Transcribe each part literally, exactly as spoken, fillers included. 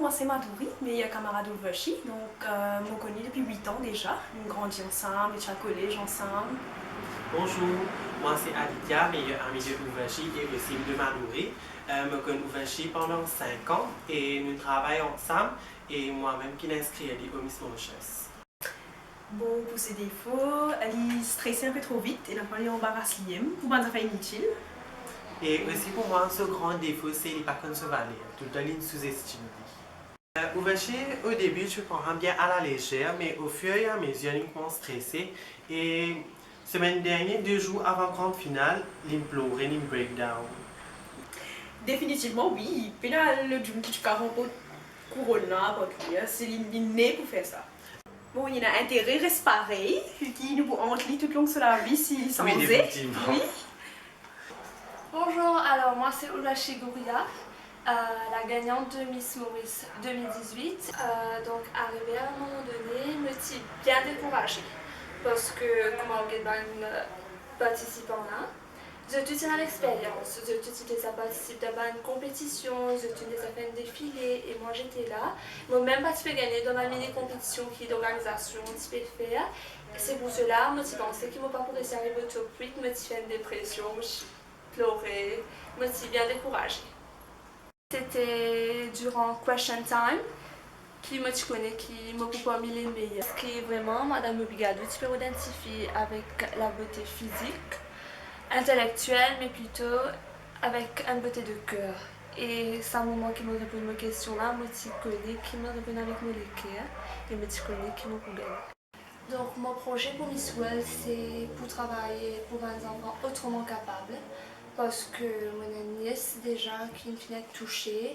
Mwa se Madhuri, meyer kamarad Urvashi. Donk, euh, mo konn li depi wit an deza. Nou grandi ansam, nou ti al kolez ansam. Bonjour, mwa se Aditya, meyer ami de Urvashi e osi de Madhuri. Euh, mo konn Urvashi pandan sink an e nou travay ansam e mwa mem ki inn inskrir li o Miss Mauritius. Bon, pou so defo, li strese inpe tro vit e parfwa li anbaras li mem pou bann zafer initil. E osi pou mwa, so gran defo se li pa konn so valer, toultan li souzestim li. Euh, Urvashi, o debi, ti pran sa bien a la lezer, me o fir e a mezir, li koumans strese e semenn dernie, de zour avan gran final, li plore, li breakdown. Definitivman, wi, pena lot dimoun ki ti kav ranport kouronn la apar li, se li, li ne pou fer sa. Bon, li ena intere res parey, ki nou pou ant li toutlong so lavi si li sanze. Definitivman. Wi. Bonjour, alors moi c'est Urvashi Ghoria, euh, la gagnante de Miss Maurice deux mille dix-huit. Euh, donc arrivé à un moment donné, mo ti bien découragée parce que kouma ou get bann partisipan la, zot tou ti ena lexperyans, zot tou ti deza partisip dan bann konpetision, zot tou deza fer enn defile, e mwa zot ti la. Mo mem pa ti pe gagne dan bann mini konpetision ki lorganizasion ti pe fer. Se pou sela, mo ti panse ki mo pa pou resi ariv o top wit, mo ti fer enn depresion, mo ti plore, mo ti bien dekouraze. Sete diran question time ki mo ti kone ki mo pou parmi les meilleures. Parski vreman, Madam Obigadou ti pe rod enn tifi avek labote fizik, intelektiel, me plito avek enn bote de ker. E sa moman ki mo reponn mo kestion la, mo ti kone ki mo reponn avek mo leker, e mo ti kone ki mo pou gagne. Donk, mo proze pou Miss World, se pou travay pou bann zanfan otreman kapab, parski mo ena enn nies deza ki finn fini touse,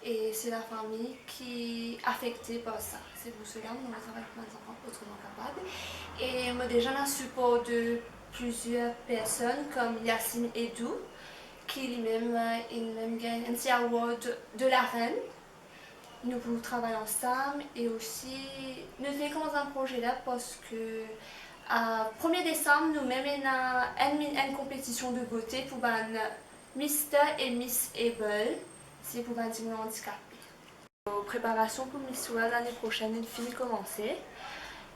e se lafami ki afekte par sa. Se pou sela mo travay pou bann zanfan otreman kapab. E mo deza ena sipor de plizier personn, kom Yassine Edou, ki limem, eh, inn mem gagn enn ti award de la reine. Nou pou travay ansam e osi nou finn koumans enn proze la, parski, eh, premie desam, nou mem ena enn min-, enn konpetision de bote pou bann Mister e Miss Able, se pou bann dimoun andikape. Preparasion pou Miss World lane prosenn inn fini koumanse.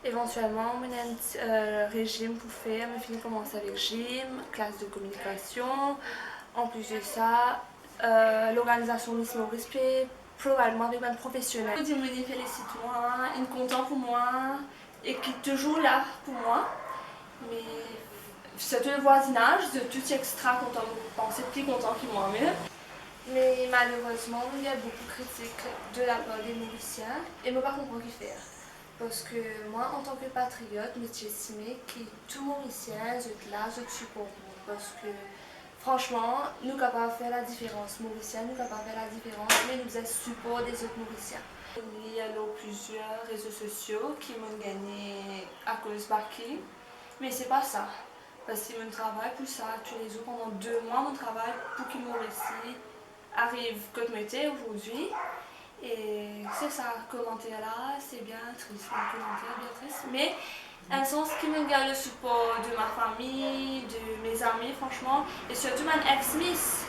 Evantielman, mo ena enn ti, eh, rezim pou fer, mo finn koumans avek gym, klas de kominikasion. Anplis de sa, eh, lorganizasion Miss Maurice pe provide mwa avek bann profesionel. Dimoun inn felisit mwa, inn kontan pou mwa e ki touzour la pou mwa. Me sirtou le vwazinaz, zot tou ti extra kontan, mo panse pli kontan ki mwa mem. Me malerezman, mo gagn boukou kritik de lapar de Morisien e mo pa konpran ki fer. Parski mwa, antan ki patriot, mo ti estime ki tou Morisien, zot la, zot siport mwa. Parski fransman, nou kapav fer ladiferans. Morisien, nou kapav fer ladiferans, me nou bizin siport dezot Morisien. Li lor plizier rezo sosio ki mo'nn gagne akoz Baky, me se pa sa. Parski mo'nn travay pou sa toulezour pandan de mwa, mo'nn travay pou ki mo resi ariv kot mo ete azordi. E se sa, komanter la, se bien tris, bann komanter bien tris, me enn sans ki mo'nn gagn le sipor de ma fami, de me zami, fransman, e sirtou bann ex-Miss.